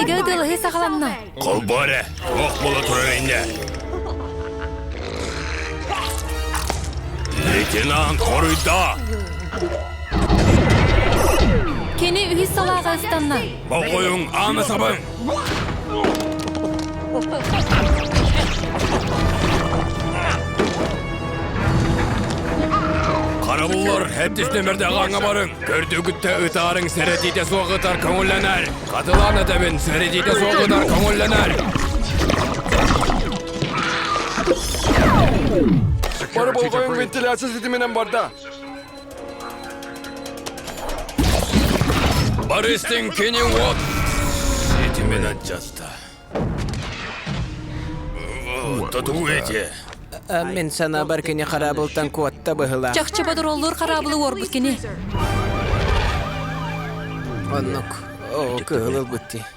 Эргэ ытыалаһыы саҕаланна. Холбоо эрэ, туох буола турар инньэ? Лейтенант хоруйдаа! Кини үһүс салааҕа ыстанна. Болҕойуҥ, ааны сабыҥ! Харабыллар, эптис нөмердээх ааҥҥа барыҥ. Көрдүгүттэ ытаарыҥ сэрэтиитэ суох ытар көҥүллэнэр. Хатылаан этэбин, сэрэтиитэ суох ытар көҥүллэнэр. Бары болҕойуҥ вентиляция ситиминэн барда. Бары истиҥ кини уот ситимин адьаста. Тутуу эти. Мин санаабар кини хараабылтан куотта быһыылаах. Чахчы бодороллуур хараабылы уорбут кини. Оннук. Оо, кыһыл ылбыт дии.